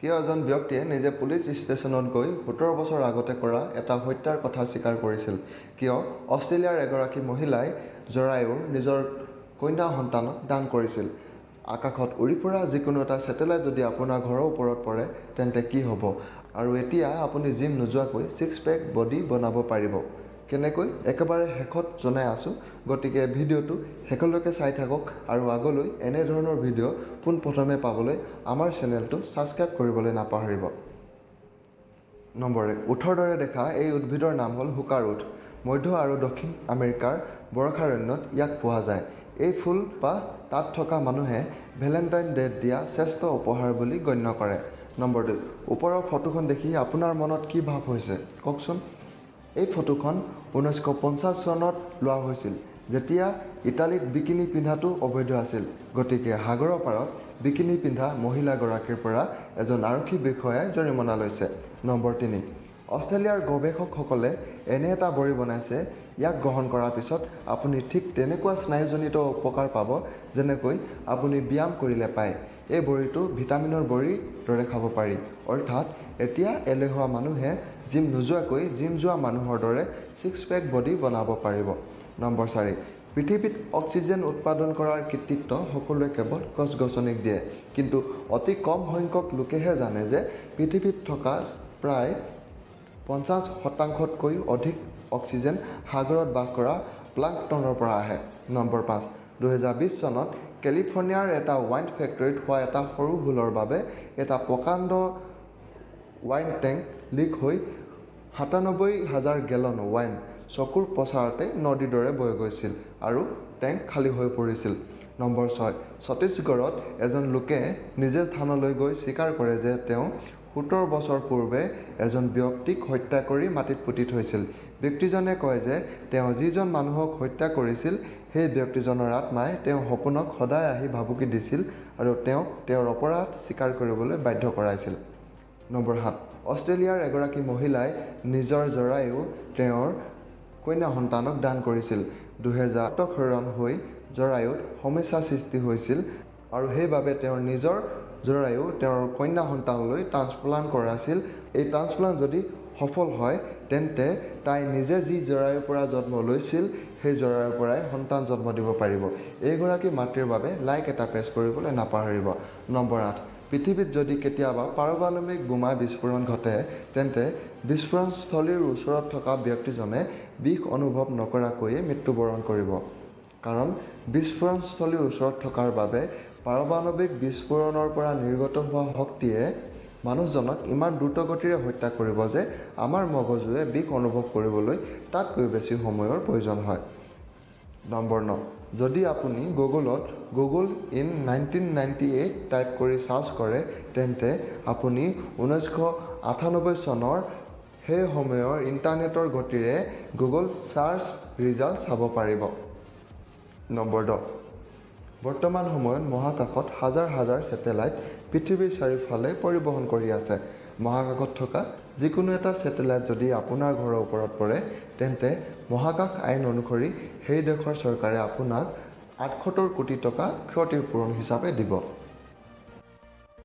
কিয় এজন ব্যক্তিয়ে নিজে পুলিচ ষ্টেচনত গৈ 17 বছৰ আগতে কৰা এটা হত্যাৰ কথা স্বীকাৰ কৰিছিল? কিয় অষ্ট্ৰেলিয়াৰ এগৰাকী মহিলাই জৰায়ুৰ নিজৰ কন্যা সন্তানক দান কৰিছিল? আকাশত উৰি ফুৰা যিকোনো এটা ছেটেলাইট যদি আপোনাৰ ঘৰৰ ওপৰত পৰে, তেন্তে কি হ'ব? আৰু এতিয়া আপুনি জিম নোযোৱাকৈ ছিক্স পেক বডি বনাব পাৰিব কেনেকৈ, একেবাৰে শেষত জনাই আছোঁ। গতিকে ভিডিঅ'টো শেষলৈকে চাই থাকক আৰু আগলৈ এনেধৰণৰ ভিডিঅ' পোনপ্ৰথমে পাবলৈ আমাৰ চেনেলটো ছাবস্ক্ৰাইব কৰিবলৈ নাপাহৰিব। নম্বৰ 1, ওঠৰ দৰে দেখা এই উদ্ভিদৰ নাম হ'ল হুকাৰ উঠ। মধ্য আৰু দক্ষিণ আমেৰিকাৰ বৰষাৰণ্যত ইয়াক পোৱা যায়। এই ফুল বা তাত থকা মানুহে ভেলেণ্টাইন ডে'ত দিয়া শ্ৰেষ্ঠ উপহাৰ বুলি গণ্য কৰে। নম্বৰ 2, ওপৰৰ ফটোখন দেখি আপোনাৰ মনত কি ভাৱ হৈছে কওকচোন। এই ফটোখন 1950 চনত লোৱা হৈছিল, যেতিয়া ইটালীত বিকিনি পিন্ধাটো অবৈধ আছিল। গতিকে সাগৰৰ পাৰত বিকিনি পিন্ধা মহিলাগৰাকীৰ পৰা এজন আৰক্ষী বিষয়াই জৰিমনা লৈছে। নম্বৰ 3, অষ্ট্ৰেলিয়াৰ গৱেষকসকলে এনে এটা বড়ি বনাইছে, ইয়াক গ্ৰহণ কৰাৰ পিছত আপুনি ঠিক তেনেকুৱা স্নায়ুজনিত উপকাৰ পাব, যেনেকৈ আপুনি ব্যায়াম কৰিলে পায়। এই বড়িটো ভিটামিনৰ বড়িৰ দৰে খাব পাৰি। অৰ্থাৎ এতিয়া এলেহুৱা মানুহে জিম নোযোৱাকৈ জিম যোৱা মানুহৰ দৰে ছিক্স পেক বডি বনাব পাৰিব। নম্বৰ 4, পৃথিৱীত অক্সিজেন উৎপাদন কৰাৰ কৃতিত্ব সকলোৱে কেৱল গছ গছনিক দিয়ে। কিন্তু অতি কম সংখ্যক লোকেহে জানে যে পৃথিৱীত থকা প্ৰায় 50 শতাংশতকৈও অধিক অক্সিজেন সাগৰত বাস কৰা প্লাংকটনৰ পৰা আহে। নম্বৰ 5, 2020 চনত কেলিফৰ্ণিয়াৰ এটা ৱাইন ফেক্টৰীত হোৱা এটা সৰু ভুলৰ বাবে এটা প্ৰকাণ্ড ৱাইন টেংক লিক হৈ 97 হাজাৰ গেলন ৱাইন চকুৰ পচাৰতে নদীৰ দৰে বৈ গৈছিল আৰু টেংক খালী হৈ পৰিছিল। নম্বৰ 6, ছত্তীশগড়ত এজন লোকে নিজে থানালৈ গৈ স্বীকাৰ কৰে যে তেওঁ 17 বছৰ পূৰ্বে এজন ব্যক্তিক হত্যা কৰি মাটিত পুতি থৈছিল। ব্যক্তিজনে কয় যে তেওঁ যিজন মানুহক হত্যা কৰিছিল, সেই ব্যক্তিজনৰ আত্মাই তেওঁৰ সপোনত সদায় আহি ভাবুকি দিছিল আৰু তেওঁক তেওঁৰ অপৰাধ স্বীকাৰ কৰিবলৈ বাধ্য কৰাইছিল। নম্বৰ 7, অষ্ট্ৰেলিয়াৰ এগৰাকী মহিলাই নিজৰ জৰায়ু তেওঁৰ কন্যা সন্তানক দান কৰিছিল। 2000 ৰক্তক্ষৰণ হৈ জৰায়ুত সমস্যাৰ সৃষ্টি হৈছিল আৰু সেইবাবে তেওঁৰ নিজৰ জৰায়ু তেওঁৰ কন্যা সন্তানলৈ ট্ৰান্সপ্লাণ্ট কৰাইছিল। এই ট্ৰান্সপ্লাণ্ট যদি সফল হয়, তেন্তে তাই নিজে যি জৰায়ুৰ পৰা জন্ম লৈছিল, সেই জৰায়ুৰ পৰাই সন্তান জন্ম দিব পাৰিব। এইগৰাকী মাতৃৰ বাবে লাইক এটা প্ৰেছ কৰিবলৈ নাপাহৰিব। নম্বৰ 8, পৃথিৱীত যদি কেতিয়াবা পাৰমাণৱিক বোমা বিস্ফোৰণ ঘটে, তেন্তে বিস্ফোৰণস্থলীৰ ওচৰত থকা ব্যক্তিজনে বিষ অনুভৱ নকৰাকৈয়ে মৃত্যুবৰণ কৰিব। কাৰণ বিস্ফোৰণস্থলীৰ ওচৰত থকাৰ বাবে পাৰমাণৱিক বিস্ফোৰণৰ পৰা নিৰ্গত হোৱা শক্তিয়ে মানুহজনক ইমান দ্ৰুতগতিৰে হত্যা কৰিব যে আমাৰ মগজুৱে বিষ অনুভৱ কৰিবলৈ তাতকৈ বেছি সময়ৰ প্ৰয়োজন হয়। নম্বৰ 9, যদি আপুনি গুগলত "Google in 1998" type কৰি চাৰ্চ কৰে, তেন্তে আপুনি 1998 চনৰ সেই সময়ৰ ইণ্টাৰনেটৰ গতিৰে গুগল চাৰ্চ ৰিজাল্ট চাব পাৰিব। নম্বৰ 10, বৰ্তমান সময়ত মহাকাশত হাজাৰ হাজাৰ ছেটেলাইট পৃথিৱীৰ চাৰিওফালে পৰিবহণ কৰি আছে। মহাকাশত থকা যিকোনো এটা ছেটেলাইট যদি আপোনাৰ ঘৰৰ ওপৰত পৰে, তেন্তে মহাকাশ আইন অনুসৰি সেই দেশৰ চৰকাৰে আপোনাক 78 কোটি টকা ক্ষতিপূৰণ হিচাপে দিব।